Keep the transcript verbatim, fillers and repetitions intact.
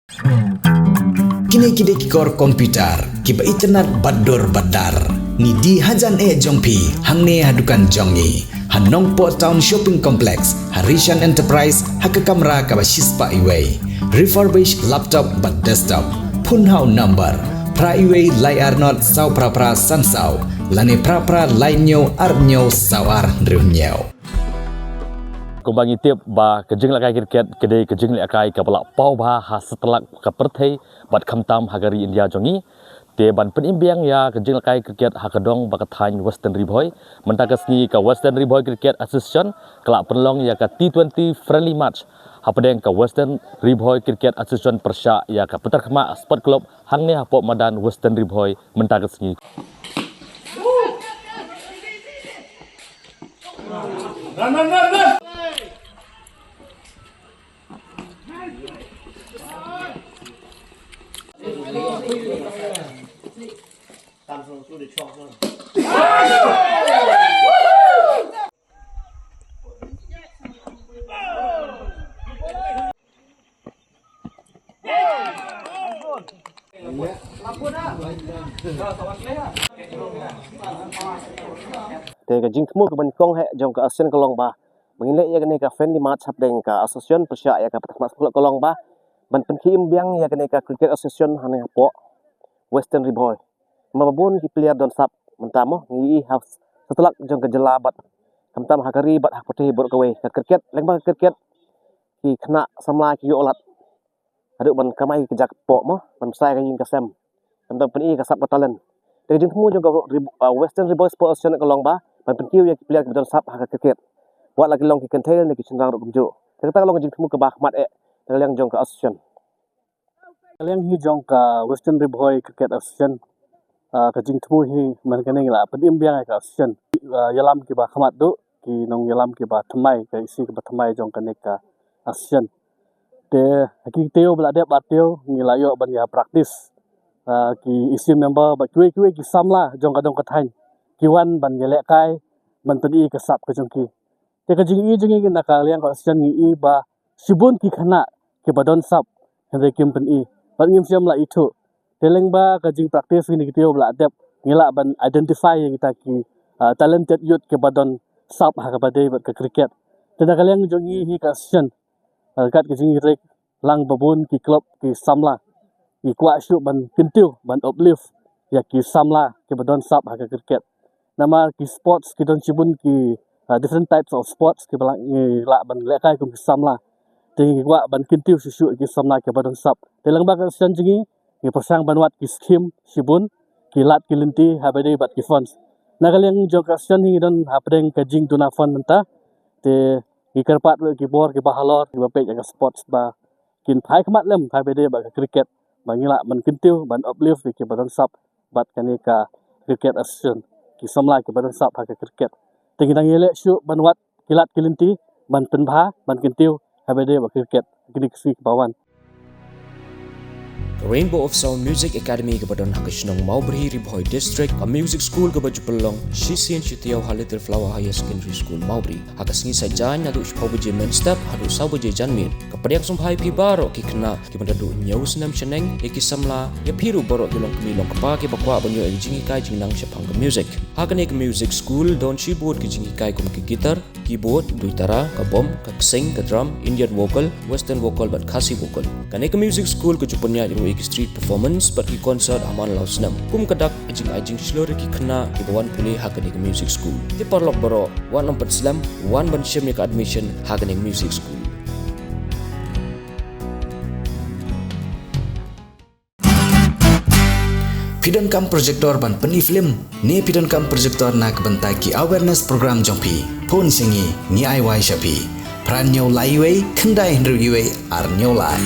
Kine ki dei ki kor computer kiba itynnad bad dur bad dar. Ngi die hajan eh jong phi hangne ha dukan jong ngi ha Nongpoh Town Shopping Complex, ha Rishan Enterprise, ha ka kamra kaba shispah iwei. Refurbished laptop bad desktop. Phone ha u number phra iwei lai ar not saw phra phra san saw lane phra phra lai hynñiew ar hynñiew saw ar hynriew hynñiew. Kumba ngi tip ba ka jinglehkai cricket ka dei ka jinglehkai kaba la paw bha ha satlak ka pyrthei bad khamtam ha ka ri India jong ngi. Te ban pynim biang ïa ka jinglehkai cricket ha ka dong bad ka thaiñ Western Ri Bhoi, mynta ka sngi ka Western Ri Bhoi Cricket Association ka la pynlong ïa ka T twenty friendly match hapdeng ka Western Ri Bhoi Cricket Association pyrshah ïa ka Patarkhmah Sport Club hangne hapoh madan Western Ri Bhoi mynta ka sngi. Te ka jingthmu kaba nyngkong hi jong ka association ka long ba ba ngin leh ïa kane ka friendly match hapdeng ka association pyrshah ïa ka Patarkhmah Sport Club ka long ba ban pynkhie im biang ïa kane ka cricket association hangne hapoh Western Ri Bhoi. Namar ba bun ki player don sap mynta mo, ngi ïohi ha satlak jong ka jylla bad khamtam ha ka ri bad ha ka pyrthei baroh kawei. Ka cricket, lyngba ka cricket ki khynnah samla ki ïoh lad haduh ban kamai ka jaka poh mo, ban bsa ïa ka ïing ka sem, ban pyni ka sap ka talent. Te ka jingthmu jong ka Ri-, ah, Western Ri Bhoi Sports Association ka long ba ban pynkiew ïa ki player kiba don sap ha ka cricket, wat la ki long ki kynthei ne ki shynrang ruh kumjuh. Te kata ka long ka jingthmu kaba khmat eh na ka liang jong ka association. Ka liang hi jong ka Western Ri Bhoi Cricket Association, ah, ka jingthmu hi man kane ngi la pynim biang ïa ka association, ah, ïalam kiba khmat duh, ki nongïalam kiba thymmai, ka isi kiba thymmai jong kane ka association. Te ha ki taïew ba la dep, ar taïew, ngi la ïoh ban ïa practice, ah, ki isi member bad kiwei kiwei ki samla jong ka dong ka thaiñ ki wan ban ïalehkai, ban pyni ka sap ka jong ki. Te ka jingïohi jong ngi na ka liang ka association ngi ïohi ba shibun ki khynnah kiba don sap hynrei kim pyni bad ngim shym la ithuh. Te lyngba ka jingpractice kine ki taïew ba la dep ngi lah ban identify ïa kita ki, ah, talented youth kiba don sap ha kaba dei bad ka cricket. Te na ka liang jong ngi hi ka association, ah, ryngkat ka jingïarap lang ba bun ki club ki samla ki kwah shuh ban kyntiew, ban uplift ïa ki samla kiba don sap ha ka cricket. Namar ki sports ki don shibun ki, ah, different types of sports kiba la, ngi lah ban lehkai kum ki samla. Te ngi kwah ban kyntiew shuh shuh ïa ki samla kiba don sap. Te lyngba ka association jong ngi ngi pyrshang ban wad ki scheme shibun, ki lad ki lynti haba dei bad ki funds. Na ka liang jong ka association hi ngi don hapdeng ka jingduna fund mynta. Te ngi kyrpad ruh ïa ki bor kiba halor kiba peit ïa ka sports ba kin phai khmat lem haba dei bad ka cricket, ba ngi lah ban kyntiew, ban uplift ïa kiba don sap bad kane ka cricket association, ki samla kiba don sap ha ka cricket. Te ngi dang ïaleh shuh ban wad ki lad ki lynti, ban pynbha, ban kyntiew haba dei bad ka cricket kine ki sngi kiba wan. Ka Rainbow of Sound Music Academy kaba don ha ka shnong Mawbri, Ri Bhoi District, ka music school kaba ju pynlong shisien shi taïew ha Little Flower Higher Secondary School, Mawbri. Ha ka sngi Saitjaiñ naduh shiphew baje mynstep haduh saw baje janmiet. Ka pdiang sngewbha ïa phi baroh ki khynnah kiba naduh hynñiew snem shaneng, ïa ki samla, ïa phi ruh baroh ki longkmie longkpa kiba kwah ban ïoh ïa ka jinghikai jingnang shaphang ka music. Ha kane ka music school don shibun ki jinghikai kum ka guitar, keyboard, duitara, ka bom, ka ksing, ka drum, Indian vocal, western vocal bad Khasi vocal. Kane ka music school ka ju pynïaid ruh ïa ki street performance bad ki concert ha man la u snem. Kum ka dak ka jingai jingshlur ïa ki khynnah kiba wan pule ha kane ka music school. Te paralok baroh, wat nym pat slem, wan ban shim ïa ka admission ha kane ka music school. Phi donkam projector ban pyni film ne phi donkam projector na ka bynta ki awareness program jong phi? Phone sha ngi, ngi ai wai sha phi. Phra hynñiew lai wei, khyndai hynriew wei, ar hynñiew lai.